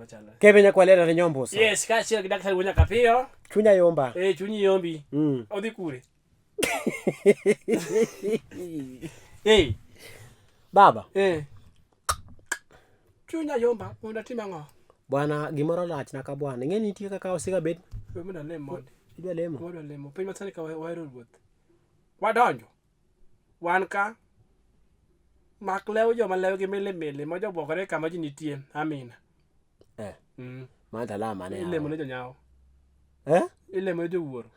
machalre. Kevin Nyakwalera ne nyombuso. Yes, kaachiel gi Daktari Wuod Nyakapiyo. Chunya yomba. Eh, chunyi yombi. Odhi kure. Eh, Baba, eh. Chunya yomba, mondo atim ang'o? bwana gimoro lachna ka bwana. Ing'e ni nitie kaka osega bed. We mondo alem mondi. Idwa lemo. Wadwa lemo. Piny masani ka wahero ruoth. Wadonjo. Wan ka. Mak lew joma lewgi mili mili ma jobwokore kama ji nitie. Amina. Eh, Mm. mano talama ne. Ilemo ne jonyawo. Eh? Ilemo ne jowuoro.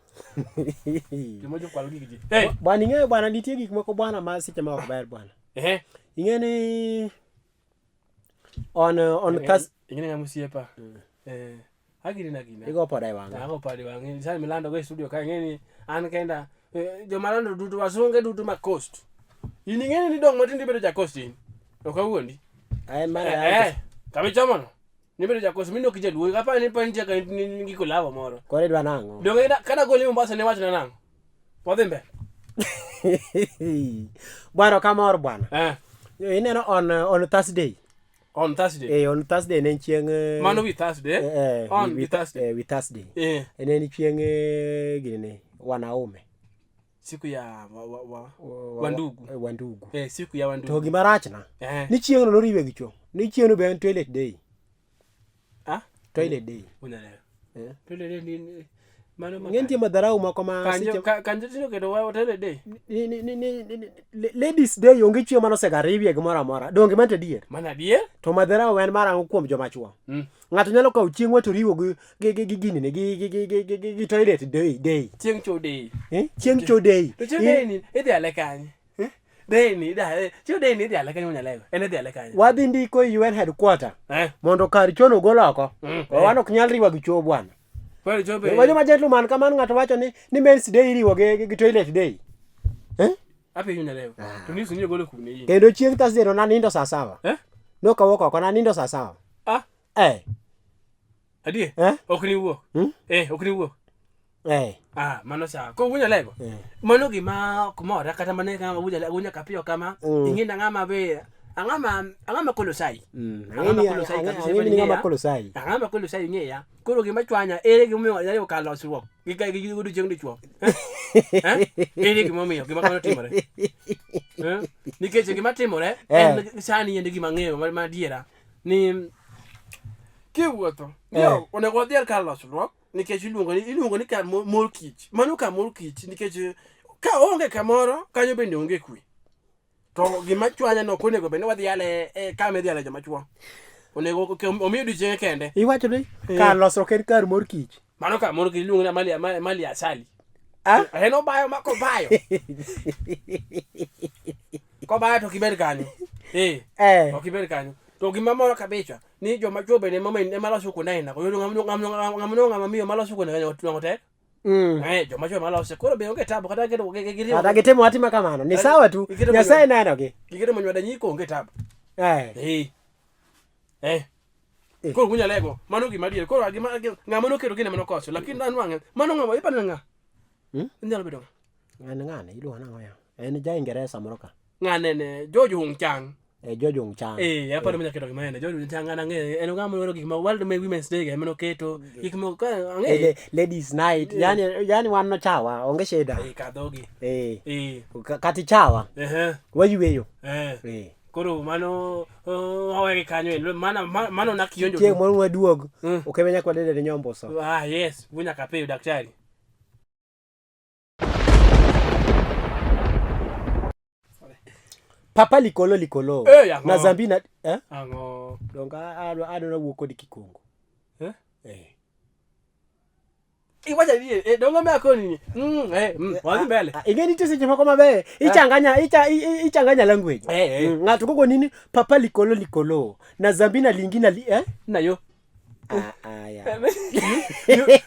Joma jokwal gig ji. Hey! Bwana ing'eyo bwana nitie gik moko bwana ma seche ma ok ber bwana. Ehe. Ing'e ni on Thurs- Ing'e ng'ama osiepa. Eh. Agini na gina. igo poda e wang'a. Ago padi wang'i. Sani milando go e studio ka ing'e ni an kenda joma lando duto wasunge duto ma coast. In ing'e ni dong matin tibedo ja coast in. Ok awuondi. En mana Eh, kama ichomono. Nibedo ja coast mino ok jaluo. Kapa ni pa nitie ka ni kolabo moro. Koro idwa nang'o? Donge kana goli Mombasa ne wachna nang'o? Wadhi mbele. Bwana ok amor bwana. Eh, Ineno on Thursday. on Thursday. Eh, on Thursday ne en chieng' Mano wi Thursday. On wi Thursday. wi Thursday. Eh, Ne en chieng' ginene wanaume. siku ya wa, wa, wa. Wandugu. Wandugu. Eh, siku ya wandugu. To gima rachna Eh. ni chieng'no noriwe gi chwo. Ni chieng'no be en toilet day. Ah? Toilet day. Unyaleo. Eh. Toilet day ni mano ma. Ng'e nitie madharau moko ma Kanjo seche kanjo tino keto wa toilet day. ni ladies day onge chieng' manosegaribie gimoro amora. Donge mano to adier. Mana adier? To madharau en mar ang'o kuom joma chwo? Ng'ato nyalo kawo chieng'wa to riwo gi ginene gi toilet day. Chieng' cho day. Eh? Chieng' cho day. To chieng' day ni idhi ale kanye? Eh? Day ni idhi chieng' day ni idhi ale kanye unyalego? En idhi ale kanye? Wadhi ndiko e UN headquarter Eh. mondo kar chono ogol oko. Eh. Wan ok nyal riwo gi chwo bwana. Kwani chobe. Wajo ma gentleman kamano ng'ato wacho ni men's day iriwo gi toilet day. Eh? Ape unyalego. To ni sunyo golo kune yi. Kendo chieng' Thursday no nanindo saa saba. Eh? Nok awuok oko nanindo saa saba. Ah, Eh. adie? Eh? Ok ni wuok. Eh, ok ni wuok. Eh. Ah, mano sawa. Ko unyalego. Eh. Mano gima ok mora kata mana kama unyalego kapiyo kama. Ing'e na ng'ama be ang'ama ang'ama kolosai. Ang'ama kolosai kabisa Ang'e ni ng'ama ing'eya. kolosai. Ang'ama kolosai ing'eya. Koro gima chwanya ere gimomiyo nyalo kar losruok gi ka gi odiochieng' dichuo. Eh? Ere gimomiyo gima kamano timore? Eh? Nikech gima timore en sani en gima ang'eyo ma adiera ni kiwuotho yo onego wadhi kar losruok nikech iluongo ni kar mor kich. Mano kar mor kich nikech ka onge kamoro kanyo bende onge kwe. To gima chwanya no ok onego bed ni wadhi yale kama idhi yale joma chuo. Onego omi odiochienge kende. Iwacho ni kar losruok en kar mor kich. Mano kar mor kich iluongo ni mali asali. Ah? En obayo ma kobayo. Kobayo to ok ibed kanyo. Eh. Eh. Ok ibed kanyo. To gima moro kabisa ni joma chuo bende ema loso kuonde aina go. Yudo ng'ama miyo maloso kuonde aina go tek. Eh, joma chuo ema lose. Koro be onge tabu kata giketo Kata gitimo atima kamano. Ni sawa tu. Giketo Nyasaye nenogi. Giketo manywada nyiko onge tabu. Eh. Eh. Eh. Eh. Koro unyalego. Mano gima adier. Koro gima ng'ama noketo gine mano koso. Lakini anwang'e. Mano ng'ama iparo ng'a? Inyalo bedo ng'a? En ng'ane iluongo nang'o ya? En ja Ingeresa moro ka. Ng'ane ne George Hung Chang. Eh, George Hung Chang. Eh, aparo manya keto gima en George Hung Chang an ang'eyo. En ng'ama nohero gik ma World Women's Day ema noketo. Gik moko ka ang'eyo. Ladies night. Yani wan nochawa, onge shida. Eh, kadhogi. Eh. Eh. Kati chawa. Eh. Wayueyo. Eh. Eh. Koro mano wawegi kanyo en mana mano nakionjo. Chieng' moro waduog. Okebe nyaka wadede ne nyomboso. Ah, yes, wunya kapeyo daktari. Papa likolo likolo. Eh, ang'o? Na Zambina eh? Ang'o? Donga adwa wuok kodi Kikongo. Eh? Eh. Iwacho adier, eh, dongo me akoni ni. Eh, wadhi mbele. Ing'e nitie seche moko maber ichanganya ichanganya language. Eh, eh. Ng'ato kogoni ni papa likolo likolo na Zambina lingina li, eh? Nayo. Ah, ah, ya.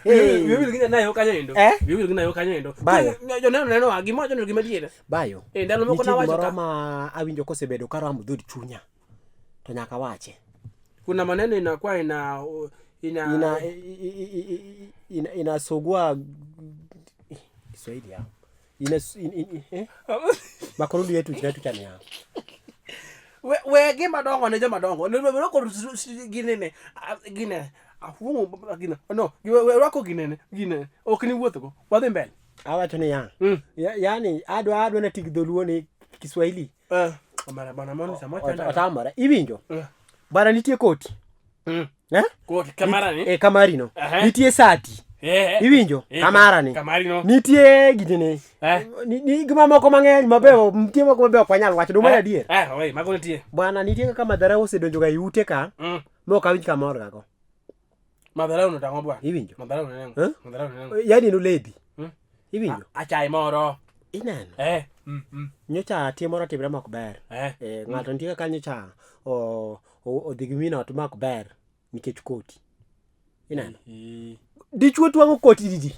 Wiyo gi nayo kanyo endo. Eh? Wiyo gi nayo kanyo endo. Bayo. Joneno neno wa gima wacho ni gima adier. Bayo. Eh, ndalo moko Nitie nawacho gimoro ka. ma awinjo kosebedo karamo dhood chunya. To nyaka wache. Kuna maneno inakuwa ina ina Ina inasugua Kiswahili ya. Ina in, in, eh? Makorudi yetu yetu chani ya. We gima dongo ne joma dongo. Ne we rwako ginene, gine. Afuong'o gine. No, we rwako ginene, gine. Ok ni wuothogo. Wadhi mbele. Awacho niya. Yaani adwa na tig dholuo ni Kiswahili. Omera bana mondo sama chanda. Otamore. Iwinjo? Bana nitie koti. Eh? Koti kamara ni. Eh, kamari no. Nitie sati. Iwinjo? Kamara ni. Kamari no. Nitie gine. Ni gima moko mang'eny mabeyo, nitie moko mabeyo ok wanyal wacho, dong' adier. Eh, oi, mago nitie. Bwana nitie kaka madharau osedonjo ga e ute ka, ma ok awinj kamor gago. Madharau no tang'o bwana? Iwinjo? Madharau no nang'o? Eh? Madharau no nang'o? Yaani en oledhi. Iwinjo? Achai moro. Ineno? Eh. Nyocha tim moro otimre ma ok ber. Ng'ato nitie kaka nyocha odhi gi min ot ma ok ber nikech koti. Ineno? Dichuo twang'o koti didi?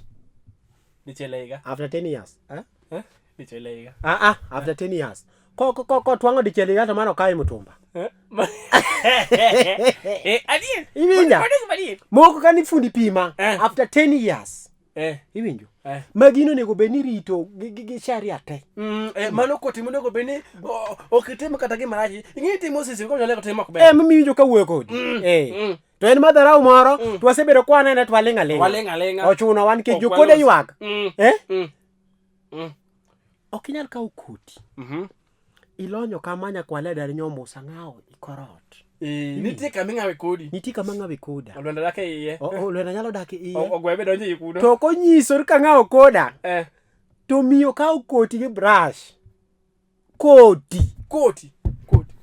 Dichiel e higa. After 10 years. Eh? Eh? Dichiel e higa. Ah ah, after 10 years. Ko ko ko twang'o dichiel e higa to mano okawe mutumba. Eh? Eh, adier. Iwinja? Mano gima adier. Moko ka ni fundi pima after 10 years. Iwinjo? Ma gino onego bed ni rito gi sharia te. Mano koti monego bed ni ok itim kata gima rach. Ing'e timo sisi ko nyalo timo ok ber. Momiyo iwinjo ka wuoyo kodi. To en madharau moro, to wasebedo kwa wanene to waling' aling'a. Waling' aling'a. Ochuno wan nikech Ok jokode walos. ywak. Ok inyal kawo koti. Ilonyo kama nyakwale dar nyombo sang'awo i kor ot. Nitie kama ing'awe kodi. Nitie kama ng'awe koda. Olwenda dak e iye. Olwenda nyalo dak e iye. Ogwe be donjo e kuno. To ok onyiso ni ka ng'awo koda. To miyo kawo koti gi brush. Koti. Koti. Koti.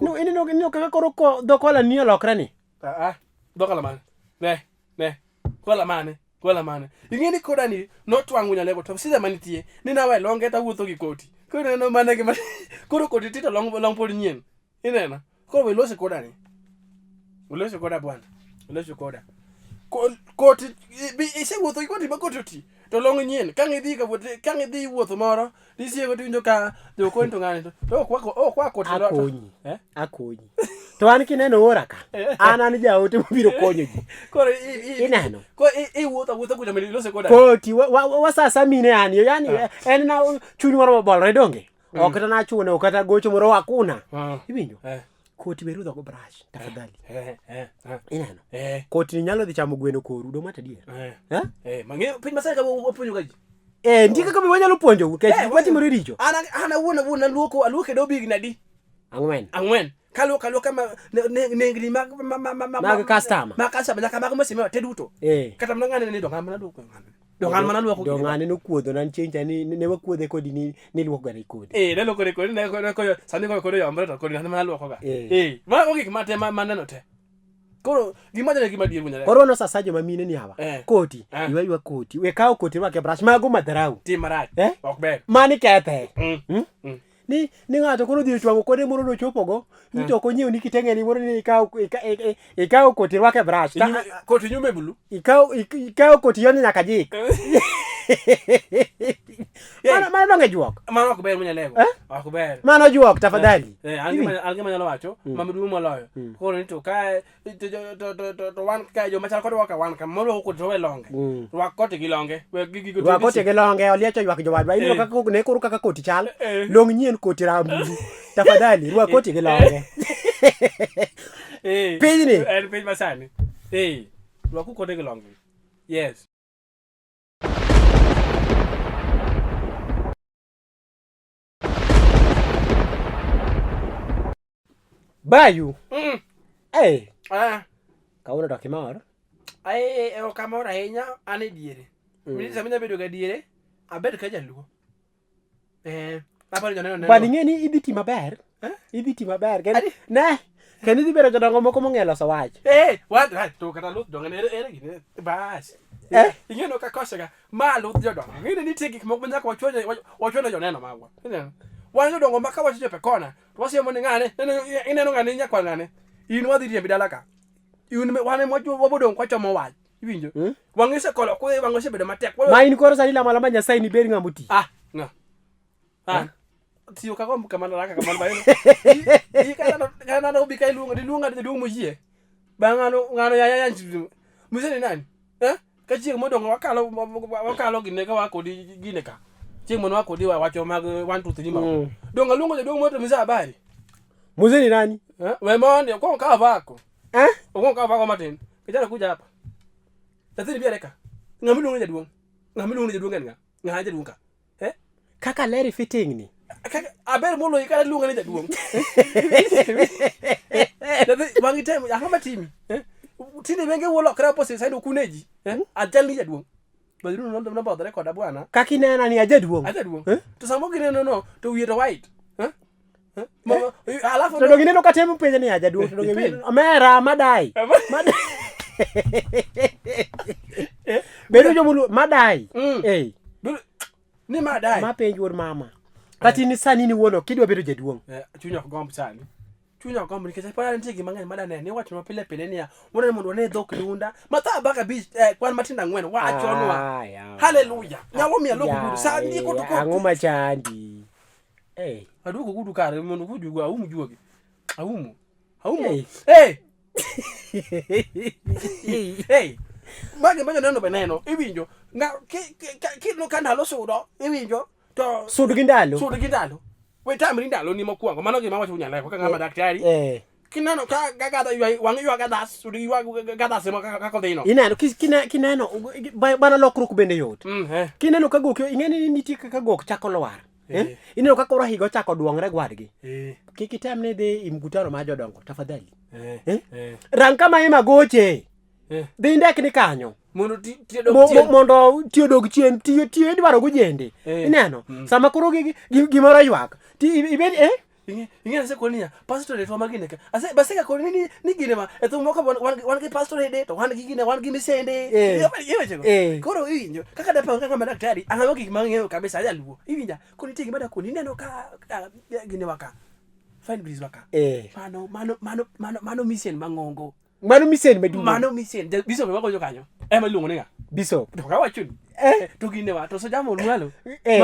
No, ineno kaka koro dho kola ni olokre ni. Ah, ah. Dho kola mane? Ne, ne. Kola mane? Kola mane? Ing'e ni koda ni notwang'o nyalego to sida manitie ni nawe longe tawuotho gi koti. Koro ineno mana gima koro koti ti to long pod nyien. Ineno? Koro we lose koda ni. Ulose koda bwana. Ulose koda. Koti isewuotho gi koti ma koti oti to long nyien. Ka ng'idhi ka wuoth, ka ng'idhi wuotho moro, tisieko tiwinjo ka jokoni to ng'ani to ok wako ok wako to Akonyi. Eh? Akonyi. To an kineno ora ka, an jaote mobiro konyo ji. Koro Ineno? Koro iwuotho awuotha kucha mondo ilose koda. Koti wasasa mine an, yani en na chuny moro mobolore donge? Ok kata nachune, ok kata gocho moro hakuna. Iwinjo? Koti be rudho go brush, tafadhali. Ineno? Koti ni nyalo dhi chamo gweno koru, do mata adier. Eh? Mang'eyo piny masani ka wapuonjo ga ji. Nitie kaka be wanyalo puonjou nikech gik matimore richo. An awuon awuon aluoko aluoko e dobi higni adi? Ang'wen. Ang'wen. Kaluoko aluoka ma nengni mag Mag customer. Mag customer nyaka mag mheshimiwa te duto. Kata mana ng'ane ni dong' an mana luoko ng'ane. Dong' an mana luoko. Dong' an nokuodho na chieng' cha ni ne wakuodhe kodi ni niluoko ga kodi. Ne luoko kodi ne koyo sani koyo kodi yombre to kodi an mana luoko ga. Mago gik ma te maneno te. Koro gima jane gima dier wunyare. Koro no sasa joma mine ni hawa. Koti, ywa ywa koti. We kawo koti rwake brush mago madharau. Tim marach. Ok ber. Mani kethe. Ni ng'ato koro odhi ochwang'o kode moro nochopogo, ni to ok onyiew ni kitenge ni moro ni ikawo koti rwake brush. Koti nyume bulu. Ikawo koti yonyo nyaka jik. Mano donge juok. Mano ok ber munyalego. Ok ber. Mano juok tafadhali. An gima anyalo wacho, maduong' moloyo. Koro ni to ka to wan ka joma chal kodwa ka wan ka molo koti to we longe. Rwak koti gi longe. We gi gigo Rwak koti gi longe, oliecho ywak jowadwa. Ineno kaka ne koro kaka koti chal. Long nyien koti rambulu. Tafadhali rwak koti gi longe. Pinyni. En piny masani. Rwaku koti gi longe. Yes. Bayu. Kawuono to kimor? Ok amor ahinya, an e diere. Sama inya bedo ga diere, abed ka jaluo. Aparo joneno neno. Bwana ing'e ni idhi ti maber. Idhi ti maber. Ne, kendo idhi bedo jodongo moko mong'eyo loso wach. To kata luth donge ere gine. Bas. Ing'e no kakosega. Ma luth jodongo. Ing'e ni nitie gik moko ma nyaka wachwone joneno magwa. Ineno? Wan jodongo ma ka wachopo e kona, to wasiemo ni ng'ane, ineno ng'ane nyakwar ng'ane. In wadhi riembi dala ka. In wan ema wabodong' kwachomo wach. Iwinjo? Wang'i osekolo kudhi, wang'i osebedo matek. Ma in koro sani lamo alama Nyasaye ni bed ng'ama oti. Ah, ng'a? Ah. Tiyo ka gombo kamano raka kamano ba. I ka nano obi ka iluongo, iluongo ng'ato jaduong' moyie. Bang' ng'ano ya ya ya Muse ni nani? Eh? Ka chieng' modong' wakalo gine ka wa kodi gine ka. Chieng' mane wakodi wacho mag 1 2 3 moko. Donge aluongo jaduong' moto misa habari. Mzee ni nani? Eh? We mondi okwongo kawo vako. Eh? Okwongo kawo vako matin. Kijana kuja hapa. Nyathini biere ka. Ng'ama iluongo ni jaduong'? Ng'ama iluongo ni jaduong' en ng'a? Ng'a jaduong' ka? Eh? Kaka leri fitting ni. Kaka aber moloyi kata iluonga ni jaduong'. Nyathi wang'i tem ang'o matimi? Eh? Tinde wenge wolokre opposite side okune ji. Eh? Achal ni jaduong'. Maduong' nobodhore koda bwana. Kaka inena ni ajaduong'. Ajaduong'. Eh? To sama gineno no to wiye to white. Eh? Eh? Alafu To donge ineno ka temo penje ni ajaduong' to donge Ipenjo. omera madai. Madai. Bedo jomolu madai. Eh. Ni madai. Ma penj wuod mama. Kata in sani ni wuon ok idwa bedo jaduong'. Eh, chunya ok gomb sani. Chunya ok gomb nikech pod nitie gima mang'eny madaneno. Niwacho pile pile niya, waneno mondo wane dhok dunda. Matha abaka abich, kwan matindo ang'wen, wachonwa. Ah, yawa. Haleluya. Nyalo miyo alok ogudu. Sani Yaye, koto Ang'o machandi? Eh. Aduoko ogudu kare mondo kujugo aum juogi. Aumo. Aumo. Hey. Hey. Hey. Magi ma joneno be neno, iwinjo. Nga ki ki ki ka ndalo sudo, iwinjo. To Sud gi ndalo. sud gi ndalo. We tamri ndalo ni mokwongo. Mano gima wacho Nyaleko kaka ng'ama daktari. Eh. Kineno ka ka gadha ywa wang' ywa gadas, sud gi ywa gadas ema kaka odhino. Ineno kineno bana lokruok bende yot. Kineno ka gok ing'e ni nitie kaka gok chako lwar. Eh? Ineno ka koro higa ochako duong're gwadgi. Kik item ni idhi e mkutano mar jodongo tafadhali. Eh? Rang kama ema goche. Dhi ndek ni kanyo. Mondo ti odog chien. Mondo ti odog chien, tiyo tiyo idwaro gojende. Ineno? Sama koro gimoro ywak. Ti ibed eh? Ing'e asekoni niya, pastor to magine ka. Ase baseka koni ni gine ma e thum moko wan gi pastor ede to wan gi gine wan gi misende. Iwechego. Koro iwinjo kaka dapango kaka ma daktari ang'o gik mang'eyo kabisa ajaluo. Iwinja koro nitie gima dakoni ineno ka gine waka. Fine breeze waka. Mano mano mano mano mano mission mang'ongo. Mano mission maduong'. Mano mission. Bishop ema gocho kanyo. Ema iluongo ni ng'a? Bishop. To kawacho ni. To gine wa to sojamo mwalo.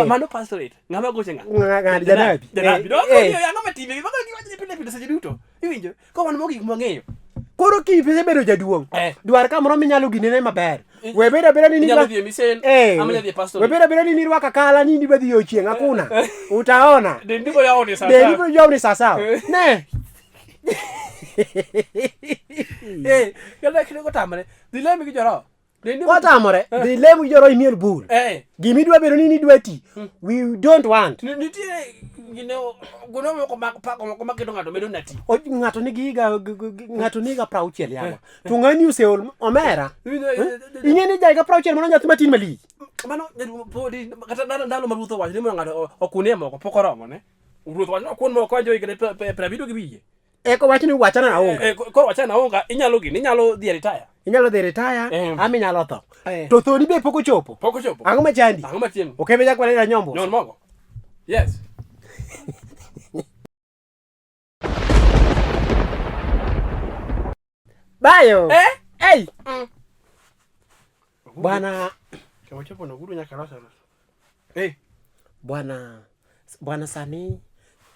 Mano pastorate. Ng'ama goche ng'a? Ng'a janabi. Janabi. No, ang'o matime? Gima giwacho ni pile pile seche duto. Iwinjo? Ko wan mogik mwang'eyo. Koro kisebedo jaduong', dwar kamoro minyalo ginene maber. We bedo abeda ni Inyalo dhi e mission, ama inyalo dhi e pastorate. We bedo abeda ni nirwako akala ni idwa dhi ochieng' hakuna. Utaona. Dendi biro yawo ni sawa. Dendi biro yawo ni sawa. Ne. Kata kinde kotamre, dhi lem gi joroho. Kotamore, dhi lem gi joroho imiel bul. Gima idwa bedo ni nidwa ti. We don't want. Nitie gine guno moko mag pako moko maketo ng'ato bedo nati. Ng'ato nigi higa ng'ato ni higa 60 yawa. To ng'ani oseol omera. Ing'e ni ja higa 60 mano nyathi matin malich. Mano podi kata ndalo ma ruoth owacho ni mondo ng'ato okunie moko pok oromo ne. Ruoth wacho ni okun moko jo higni 70 gi wiye. Eko wach ni wachana na unga. Koro wachana na unga inyalo gini inyalo dhi e retire. Inyalo dhi retire ama inyalo tho. To thoni be pok ochopo. Pok ochopo. Ang'o machandi? Ang'o machandi? Okebe jakwa ni nyombo. Nyon mogo. Yes. Bayo. Hey. Bwana. Kama chopo no gudu nyaka loso. Bwana bwana sani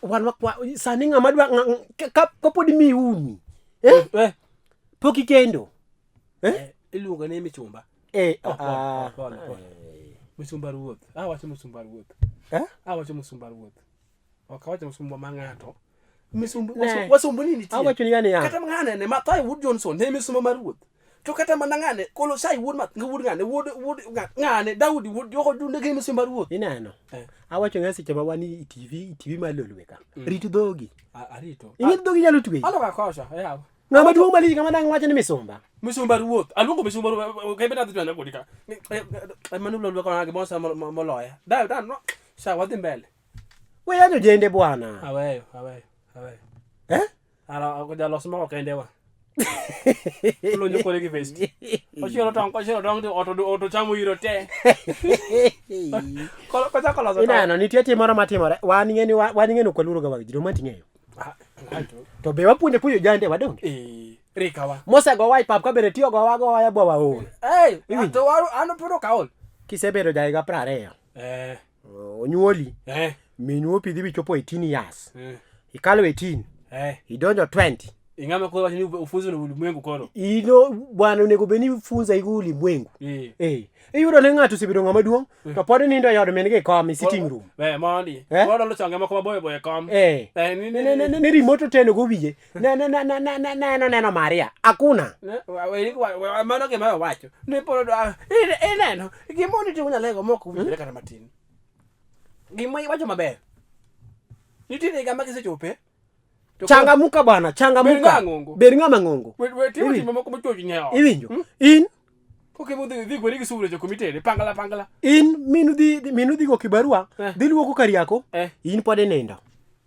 wan wakwa sani ng'ama dwa kapod miumi. Pok ikendo. Iluongo ni michumba. Pole, pole. Misumba ruoth. Awacho misumba ruoth. Awacho misumba ruoth. Ok awacho misumba ma ng'ato. Misumba wasumbu ni nitie. Awacho ni yani ya. Kata ng'ane ne Mathai wuod Johnson ne misumba mar ruoth. To kata mana ng'ane Kolosai wuod Math wuod ng'ane wuod wuod ng'ane Daudi wuod Joko dunde gi misumba ruoth. Ineno. Awacho ng'a seche ma wan e TV, TV mar Lolwe ka. Rit dhogi. Arito. Ing'e dhogi nyalo tweyi. Alo ka kocha, yawa. Ng'ama duong' malich ng'ama dang' wacho ni misumba. Misumba ruoth. Aluongo misumba ruoth. Kembe nadhi twanya kodi ka. Mano Lolwe kona gimoro sa moloya. Da da no. Sa wadhi mbele. We yanyo jende bwana. Aweyo, aweyo, aweyo. Ara ok jalos moko kende wa. Olonyo kore gi vest. Ochielo tong', kochielo tong' to oto chamo iro te. Kochako loso tong'. Ineno nitie tim moro matimore. Wan ing'e ni wan ing'e ni ok waluoro ga wang' ji, to ing'eyo. To be wapuonjo puonjo jande wadonge. Rikawa. Mosegowa e pap ka bende tiyo gowa gowa ya bwa waol. To an pod ok aol. Kisebedo ja higa 20. Onyuoli. Minu opidhi michopo 18 years. Ikalo 18. Idonjo 20. Ing'ama koro wacho ni ufunzo ni ulimwengu koro. Ino bwana onego bed ni funza igo ulimwengu. Eh. Eh. Iyudo ni ng'ato osebedo ng'ama duong' to pod nindo e od min gi kom e sitting room. Eh, mondi. Eh? Koro dolo chonge moko maboyo boyo e kom. Eh. Eh, ni Ne ne ne ne remote oteno go wiye. Ne ne ne ne ne ne neno neno Maria. Hakuna. Ne, mano gima owacho. Ne pod ineno gima onitimo nyalego mok owinjore kata matin. Gima iwacho maber. Nitiere higa ma gisechope. To Changamuka bwana, Bed changamuka. ng'a ng'ongo. Bed ng'ama ng'ongo. We we timo Iwinjo. timbe moko mochochni e ot. Iwinjo? In Koke modhi dhi gweri gi sufria choko mitede pangla pangla. in minu dhi minu dhi go kibarua, Eh. dhi luoko Kariako. Eh. In pod inindo.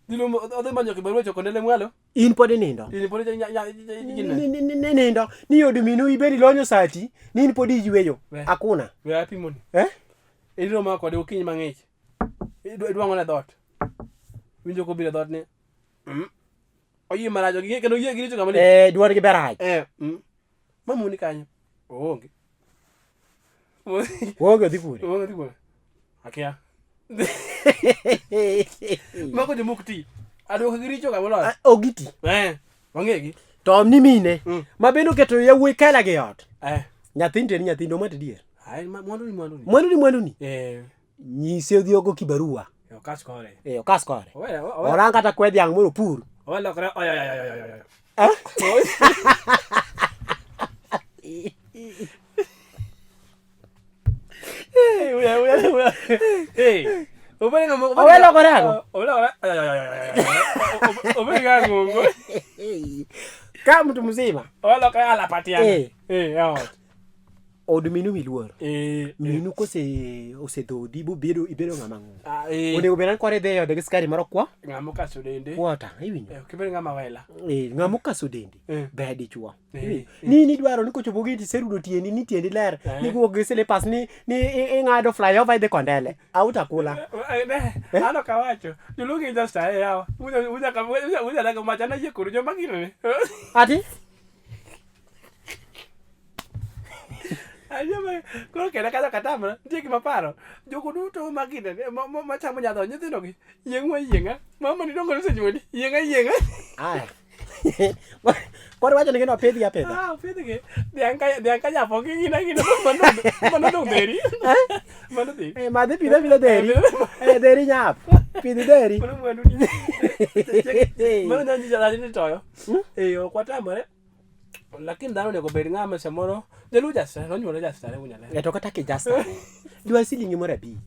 Dhi lumo odhi manyo kibarua choko ndele mwalo. In pod inindo. In pod nya nya Ni- ni- ni- ni- nindo ni od minu ibed ilonyo sati ni in pod iyweyo Eh. hakuna We apimoni. eh? Ibiro mako kode okinyi mang'ich. Idwang'o ne dhoot. Winjo kobiro e dhoot ni. Oyie marach ok kendo oyie gi richo kama lich. Eh, dwar gi berach Eh. Mamuni kanyo. Oonge. Oonge odhi kure Oonge dhi kure. Akia. Mago jomok ti. Aduoko gi richo kamoloyo. Ah, ogiti Eh. Wang'egi. To ni mine Mm. ma bende oketo yawuoyi kela gi ot Eh. nyathini to en nyathini omat adier Ai mwandu ni mwandu ni. mwandu ni mwandu ni Eh. nyise odhi ogo kibarua Okas kore. eh, okas kore Owe owe. orang kata kwe dhiang' mondo opur Owe lokre. Oy oy oy oy oy. Eh? Eh, uya uya uya. Eh. Owe ng'ama Owe lokore ang'o? Owe lokore. Oy oy oy oy. Owe ng'ama ng'ongo. Ka mtu mzima Owe lokre alapatiana. Eh. Eh, e ot. Od minu miluoro Eh. minu kose osedhodhi bobedo ibedo ng'ama ng'ongo Ah, eh. onego bed ni kore idhi e ode gi skari moro kwa Ng'ama okaso dende. kwota iwinjo Eh, kibed ng'ama wela. Eh, ng'ama okaso dendi Eh. ber dichuo Eh, Iwinjo? Ni nidwaro ni kochopo gi tiserudo tiendi ni tiendi ler Eh. ni guok gi slippers ni ni ing'ado flyover idhi kondele autakula Eh, ne, an ok awacho. Joluo gin jostaye yawa. Unya unya unya unya dago mach an ayie kodu joma ginene. Ati Ajama koro kenda kacha katamra nitie gima paro. Jogo duto ma ginene machamo nyadho nyithindo gi yieng'o ayieng'a. Mama ni dongo nosenyuoli. Yieng'a yieng'a. Aya. Koro wacho ni gin opidhgi apidha. Ah, opidhgi. Dhiang' ka dhiang' ka nyapo gi gina gina mano mano dong dheri. Mano dhi. Eh, madhi pidha pidha dheri. Eh, dheri nyap. Pidh dheri. Mano mwandu ni. Mano nyanyi jalaji ni toyo. Eh, ok watamore. Lakini dhano onego bed ng'ama samoro jaluo jastare nonyuole jastare unyale. Eh, to kata kijasta. Dwa silingi moro abich.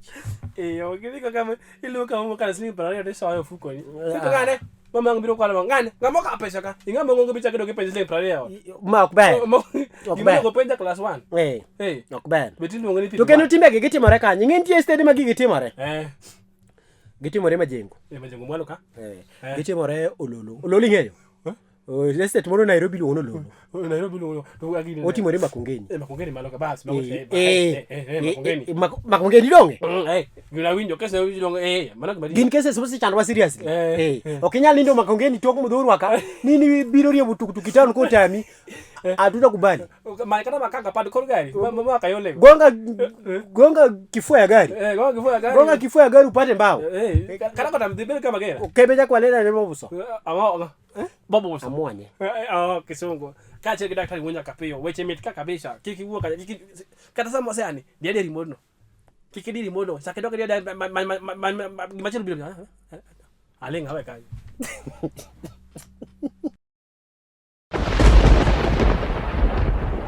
Eh, ok idhi kaka iluwo kama kar siling 20 tisoyo ofukoni. To ng'ane mama ang' biro kwalo ng'ane ng'ama okawo pesa ka ing'ama ng'ongo bichako dok gi pesa siling 20 e ot. Ma ok ber. Ok Gima ber. onego penja class 1. Eh, Eh, ok ber. bet iluongo ni To kendo timbegi gitimore kanye? Ing'e nitie stede ma gigi timore. Eh, Gitimore Majengo. eh Majengo mwalo ka. Eh, Eh. gitimore Ololo. Ololo ing'eyo? Oh, estate moro Nairobi iluongo ni Ololo. Oh, Nairobi iluongo to agini. Otimore Makongeni. Eh, Makongeni malo ka bas, mago Eh, eh eh, eh eh Makongeni. eh, Makongeni donge? Eh, gina winjo kese winjo donge eh mano gima Gin cases mosechandwa seriously. Eh, Eh, eh. ok inyal nindo Makongeni tok mudhurwa ka. Nini biro riembo tuktuk e town kotami. Hatutakubali. Ma kata makanga pad kor gari. Ma ma kayole. Gonga gonga kifua ya gari. Eh, gonga kifua ya gari. Gonga kifua ya gari upate mbao. Eh, kata kata mdhibiri kama gera. Kebe chakwalena ne bobuso. Ang'o? Bobuso. Amwanye. Oh, kisungu. Kaachiel gi daktari Wuonya Kapiyo, weche mit ka kabisa. Kik iwuo kata kik kata sama oseani, di adi remote no. Kik idi remote no. Chak idok idi gima chielo biro. Aling' awe kanyo.